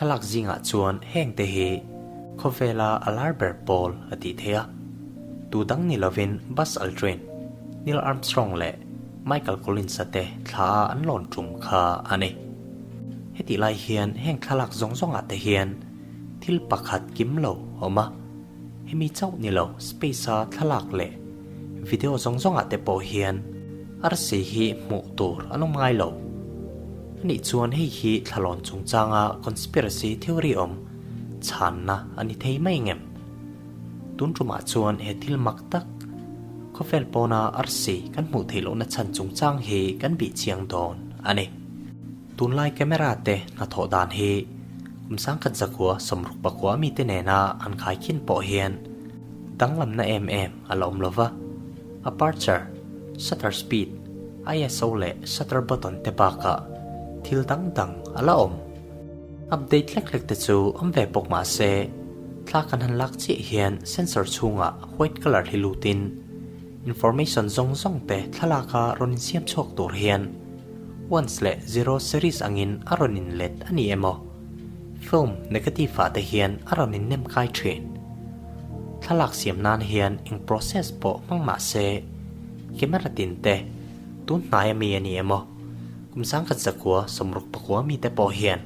Thlalak zingah chuan hengte hi khawvela a lar ber pawl a tih theih a. Tu dang ni lovin Buzz Aldrin, Neil Armstrong leh Michael Collins-a te thla a an lawn tum kha a ni. Hetih lai hian heng thlalak zawng zawngah te hian thil pakhat kim lo a awm a. Hemi chauh ni lo space-a thlalak leh video zawng zawngah te pawh hian arsi hi hmuh tur an awm ngai lo. Anih chuan hei hi thlalawn chungchanga conspiracy theory awm chhanna a ni thei mai ngem? Tun tumah chuan he thil mak tak, khawvel pawna arsi kan hmuh theih lohna chhan chungchang hi kan bih chiang dawn a ni. Tunlai camera te hnathawh dan hi kum sangkhat zakua 64 mite nena an khaikhin pawh hian danglamna em em a la awm lo va. Aperture, shutter speed, ISO leh shutter button te bakah thil dang dang a la awm. Update hlek hlek te chu awm ve bawk mah se, thla kan han lak chiah hian sensor chhungah white colour hi lutin information zawng zawng te thlalaka rawn insiam chhuak tur hian ones leh zero series angin a rawn inlet a ni emaw film negative ah te hian a rawn innem kai thin. Thlalak siam nan hian eng process pawh hmang mah se camera tin te tun hnai ami a ni emaw Kum 1969 mite pawh hian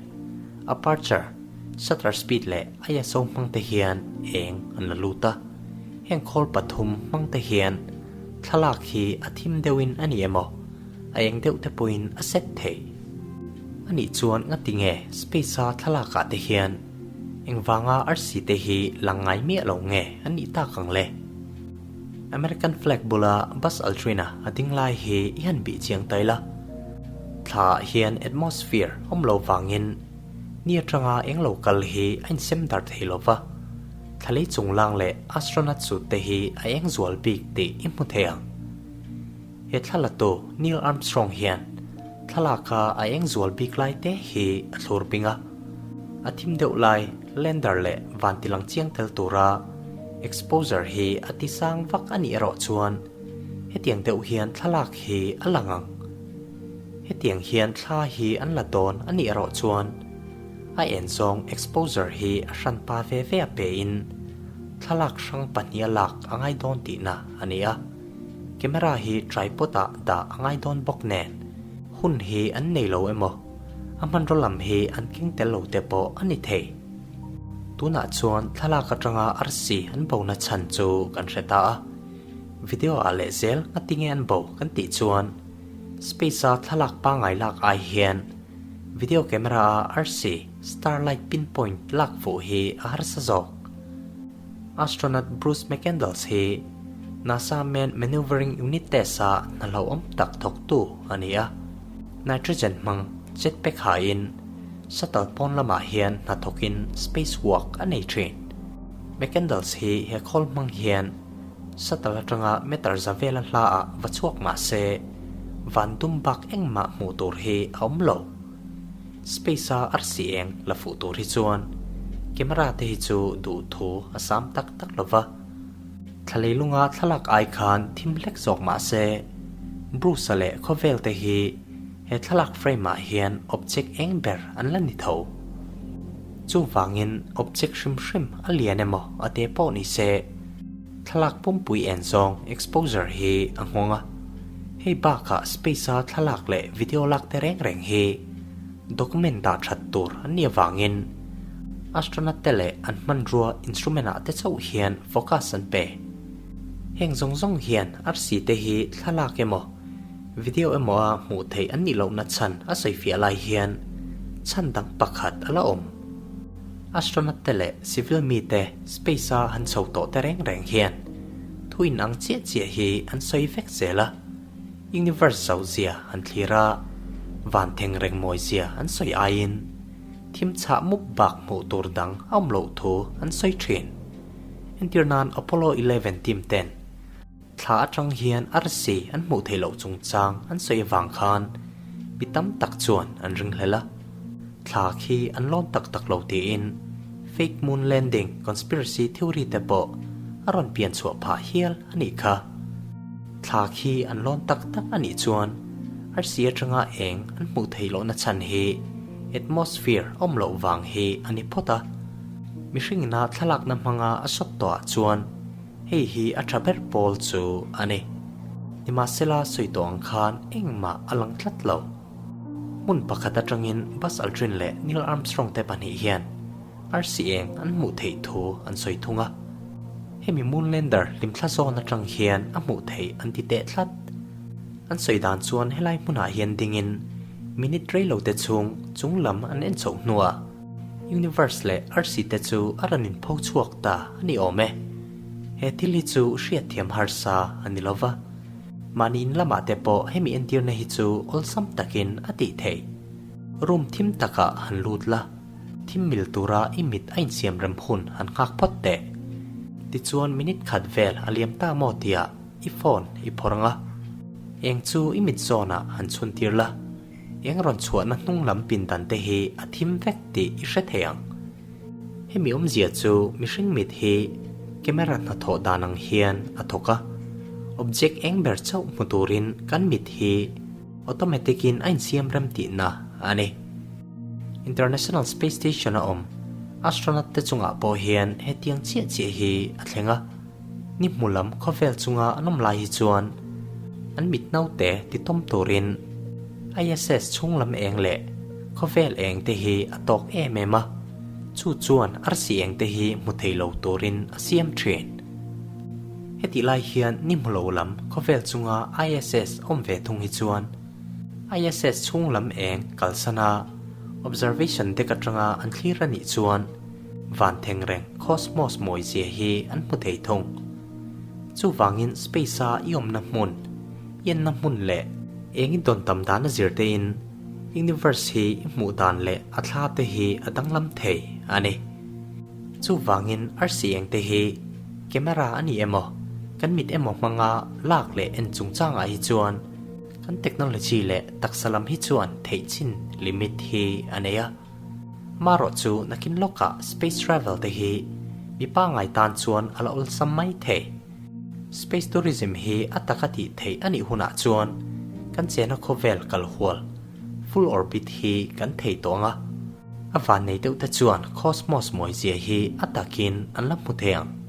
aperture, shutter speed leh ISO hmang te hian eng an la lut a. Heng khawl pathum hmang te hian thlalak hi a thim deuhin a ni emaw, a eng deuh te pawhin a set thei. Anih chuan ngati nge space-a thlalakah te hian engvanga arsi te hi lang ngai miah lo nge an nih tak ang le? American flag bula Buzz Aldrin-a a ding lai hi i han bih chiang tai la. Thla ah hian atmosphere awm lo vangin ni atanga eng lo kal hi a insem dar thei lo va, thla lei chunglang leh astronaut suit te hi a eng zual bik tih i hmu thei ang. He thla latu Neil Armstrong hian thlalaka a eng zual bik lai te hi a thlur bing a. A thim deuh lai lander leh van tilang chiang tel tura exposure hi a ti sang vak a nih erawh chuan hetiang deuh hian thlalak hi a lang ang. Hetiang hian thla hi an la dawn a nih erawh chuan a en zawng exposure hi a hran pa ve ve a pe in thlalak hrang pahniha lak a ngai dawn tihna a ni a. Camera hi tripod ah dah a ngai dawn bawk nen hun hi an nei lo emaw a hmanraw lam hi an keng tel lo te pawh a ni thei. Tunah chuan thlalak atanga arsi an bo na chhan chu kan hre ta a, video ah leh zel ngatinge an bo kan tih chuan space a thlalak pangai lak ai hian video camera a arsi starlight pinpoint lak fuh hi a harsa zawk. Astronaut Bruce McCandless hi NASA Manned Maneuvering Unit test-a hna hlauhawm tak thawktu a ni a. Nitrogen hmang jetpack hain shuttle pawn lamah hian hna thawkin spacewalk a nei thin. McCandless hi he khawl hmang hian shuttle atanga meter za vela hlaah va chhuak mah se, van dum bak engmah hmuh tur hi a awm lo. Space-a arsi eng la fuh tur hi chuan camera te hi chu duh thu a sam tak tak lo va. Thla leilunga thlalak ai khan thim hlek zawk mah se, Bruce-a leh khawvel te hi he thlalak frame-ah hian object eng ber an la ni tho. Chuvangin object hrim hrim a lian emaw a te pawh ni se, thlalak pumpui en zawng exposure hi a nghawng a. Hei bakah space-a thlalak leh video lak te reng reng hi document dah that tur an nih avangin astronaut te leh an hmanrua instrument ah te chauh hian focus an pe. Heng zawng zawng hian arsi te hi thlalak emaw video emaw a hmuh theih an nih lohna chhan a sawifiah lai hian chhan dang pakhat a la awm. Astronaut te leh civil mite space a han chho tawh te reng reng hian thu inang chiah chiah hi an sawi vek zel a, universe zau zia an thlir a, van theng reng mawi zia an sawi aiin thim chhah mup bak hmuh tur dang a awm loh thu an sawi thin. Entir nan Apollo 11 team ten thla atang hian arsi an hmuh theih loh chungchang an sawi avang khan mi tam tak chuan an ringhlel a, thla khi an lawn tak tak lo tiin fake moon landing conspiracy theory te pawh a rawn pian chhuah phah hial a nih kha. Thla khi an lawn tak tak a nih chuan arsi atanga eng an hmuh theih lohna chhan hi Atmosphere awm loh vang hi a ni phawt a. Mihringina thlalakna hmanga a shot tawhah chuan hei hi a tha ber pawl chu a ni. Nimahsela sawi tawh ang khan engmah a lang tlat lo. Hmun pakhat atangin Buzz Aldrin leh Neil Armstrong te pahnih hian arsi eng an hmuh theih thu an sawi thung a. Hemi moon lander hlimthla zawn atang hian a hmuh theih an ti teh tlat. An sawi dan chuan helai hmunah hian dingin minute reilo te chhung chung lam an en chhoh hnuah Universe leh arsi te chu a rawn inpho chhuak ta a ni awm e. He thil hi chu hriatthiam harsa a ni lo va. Mahni in lamah te pawh hemi entirna hi chu awlsam takin a tih theih. Room thim takah han lut la, thim mil tura i mit a insiam rem hun han nghak phawt teh. Tichuan minute khat vel a liam ta maw tiah i phone i phawrh ang a, eng chu i mit zawnah han chhun tir la, eng rawn chhuahna hnung lam pindan te hi a thim vek tih i hre thei ang. Hemi awmzia chu mihring mit hi camera hnathawh dan ang hian a thawk a, object eng ber chauh hmu turin kan mit hi automatic in a insiam rem tihna a ni. International Space Station a awm astronaut te chungah pawh hian hetiang chiah chiah hi a thleng a, ni hmu lam khawvel chunga an awm lai hi chuan an mit naute titawm turin ISS chhung lam eng leh khawvel eng te hi a tawk em em a, chu chuan arsi eng te hi hmu thei lo turin a siam thin. Hetih lai hian ni hmu lo lam khawvel chunga ISS awm ve thung hi chuan ISS chhung lam eng kalsana observation deck atanga an thlir a nih chuan van theng reng cosmos mawi zia hi an hmu thei thung. Chuvangin space-a i awmna hmun, i enna hmun leh eng i dawn tam dan a zir tein universe hi i hmuh dan leh a thla te hi a danglam thei a ni. Chuvangin arsi eng te hi camera a ni emaw, kan mit emaw hmanga lak leh en chungchangah hi chuan kan technology leh taksa lam hi chuan theih chin limit hi a nei a. Marawh chu nakin lawkah space travel te hi mi pangngai tan chuan a la awlsam mai thei. Space tourism hi a taka tih theih a nih hunah chuan kan chena khawvel kal hual, full orbit, hi kan thei tawh ang a, a vannei deuh te chuan cosmos mawizia hi a takin an la hmu thei ang.